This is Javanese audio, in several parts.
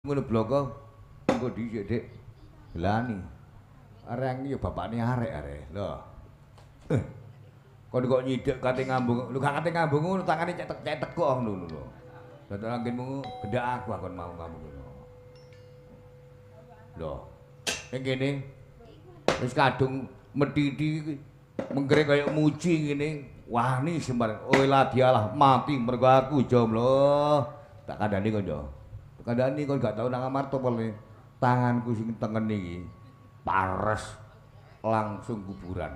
Ngono bloko engko dhisik, Dik. Gelani. Areng ya bapakne arek-arek. Lho. Kon kok nyidek kate ngambung. Lho gak kate ngambung ngono tangane cetek-cetek kok ngono lho. Dadak anggenmu gendak aku akon mau ngambung ngono. Lho. Ning kene wis kadung metiti mengkere kaya muci ngene. Wani sembarang. Oh ladialah mati mergo aku jomblo. Tak kandhani kon yo. Kandhani kon gak tau nang Amarta pole. Tanganku sing tengen iki pares langsung kuburan.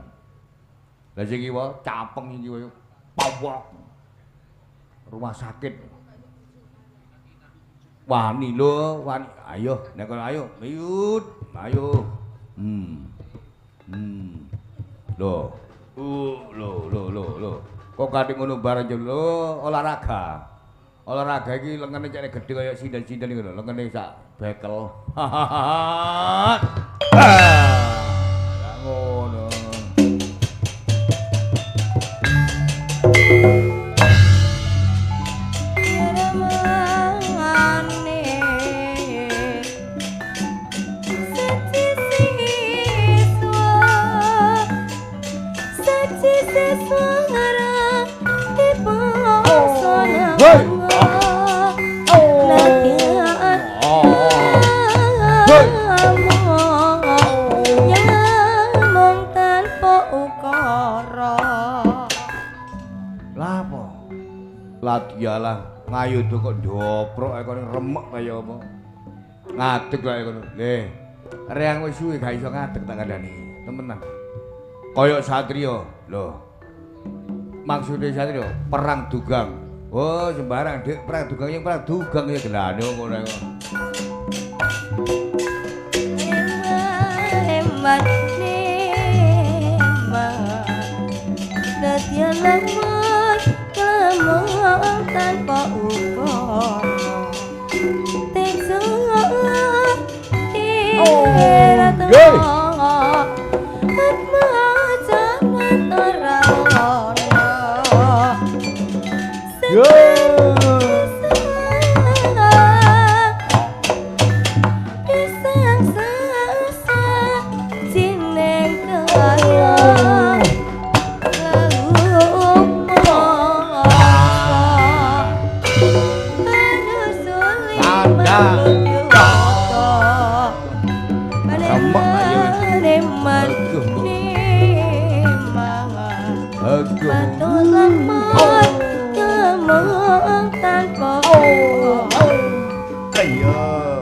Lah sing kiwa capeng sing kiwa pawok. Rumah sakit. Wani lho, wani. Ayo nek kon ayo, miyut, ayo. Lho. Lho lho lho lho. Kok kate ngono bareng lho olahraga. Olahraga iki lengene cek gedhe kaya sinden-sinden iki lho, lengene sak bekel. Lah ngono. Ladialah ngayuda kok ndoprok ae kono remek kaya apa. Ngadeg lak kono. Le, reang wis suwe gak iso ngadeg tak kandhani. Temenan. Kaya satriya. Lho. Maksude satriya perang dugang. Oh, sembarang Dik, perang dugang yang perang dugang ya gelane ngono kok. Eman eman tanpa ukara tejo